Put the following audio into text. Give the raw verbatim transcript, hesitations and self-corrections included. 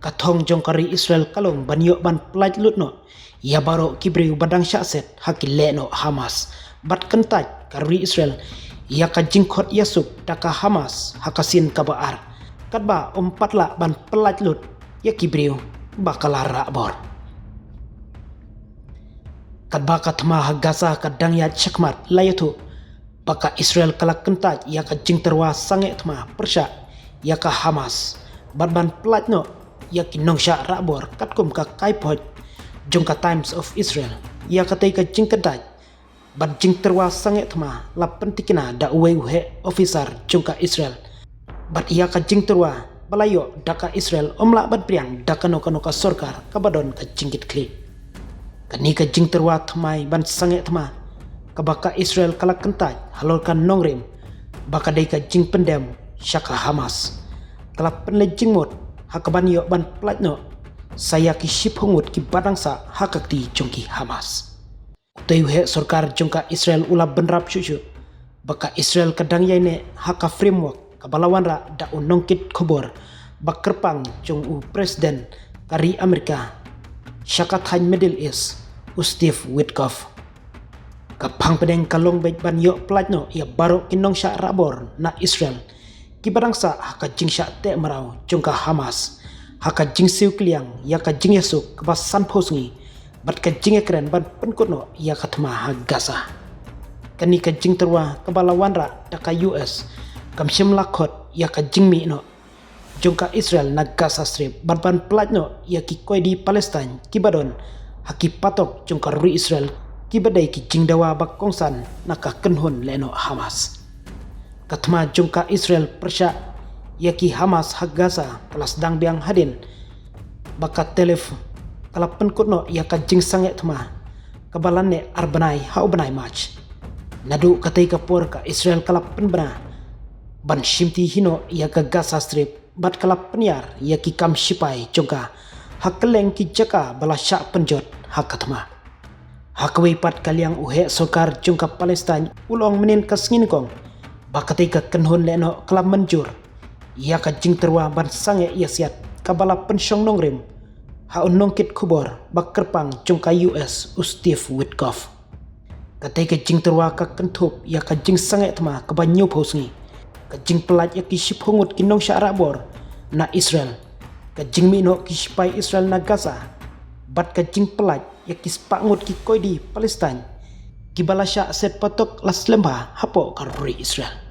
Ka thong jong ka ri Israel ka long ban ïoh ban pyllait lut noh ïa baroh ki briew ba dang shah set ha ki lehnoh Hamas, bad kyntait ka ri Israel ïa ka jingkhot ïasuk da ka Hamas ha ka sien kaba ar, katba ym pat lah ban pyllait lut ïa ki briew ba ka la rah bor. Katba ka thma ha Gaza ka dang ïaid shakhmat, la ïathuh ba ka Israel ka la kyntait ïa ka jingtyrwa sangeh thma pyrshah ïa ka Hamas, bad ban pyllait noh ïa ki nongshah rah bor, katkum ka kaiphoit jong ka Times of Israel. Ïa katei ka jingkyntait bad jingtyrwa sangeh thma la pyntikna da uwei u heh officer jong ka Israel, bad ïa ka jingtyrwa ba la ïoh da ka Israel ym lah ban pdiang da kano kano ka sorkar kaba don ka jingkitkhlieh. Kane ka jingtyrwa thymmai ban sangeh thma kaba ka Israel ka la kyntait halor ka nongrim ba ka dei ka jingpyndem sha ka Hamas, ka la pynleit jingmut ha kaban ïoh ban pyllait noh sa ïa ki shiphew ngut kiba dang sah ha ka kti jong ki Hamas. Utei u heh sorkar jong ka Israel u la bynrap shuh shuh ba ka Israel ka dang ïaineh ha ka framework kaba la wanrah da u nongkit khubor ba kyrpang jong u President ka ri Amerika sha ka thaiñ Middle East, u Steve Witkoff. Ka phang pdeng ka long beit ban ïoh pyllait noh ïa baroh ki nongshah rah bor na Israel kiba dang sah ha ka jingshah teh mraw jong ka Hamas ha ka jingsiew kylliang ïa ka jingïasuk kaba sanphew sngi bad ka jingïakren ban pynkut noh ïa ka thma ha Gaza. Kane ka jingtyrwa kaba la wanrah da ka U S kam shym la khot ïa ka jingmih noh jong ka Israel na Gaza Strip bad ban pyllait noh ïa ki koidi Palestine kiba don ha ki patok jong ka ri Israel kiba dei ki jingdawa ba kongsan na ka kynhun lehnoh Hamas. Ka thma jong ka Israel pyrshah ïa ki Hamas ha Gaza ka la sdang biang hadien ba ka Tel Aviv ka la pynkut noh ïa ka jingsangeh thma kaba la neh ar bnai ha u bnai March. Naduh katei ka por ka Israel ka la pynbna ban shimti hi noh ïa ka Gaza Strip bad ka la pynïar ïa ki kam shipai jong ka ha kylleng ki jaka ba la shah pynjot ha ka thma. Ha kawei pat ka liang u heh sorkar jong ka Palestine u la ong mynhynnin ka sngi nyngkong ba katei ka kynhun lehnoh ka la mynjur ïa ka jingtyrwa ban sangeh ïasiat kaba la pynshong nongrim ha u nongkit khubor ba kyrpang jong ka U S, u Steve Witkoff. Katei ka jingtyrwa ka kynthup ïa ka jingsangeh thma kaba hynñiewphew sngi, ka jingpyllait ïa ki shiphew ngut ki nongshah rah bor na Israel, ka jingmih noh ki shipai Israel na Gaza, bad ka jingpyllait ïa ki spah ngut ki koidi Palestine kiba la shah set patok la slem bha hapoh ka ri Israel.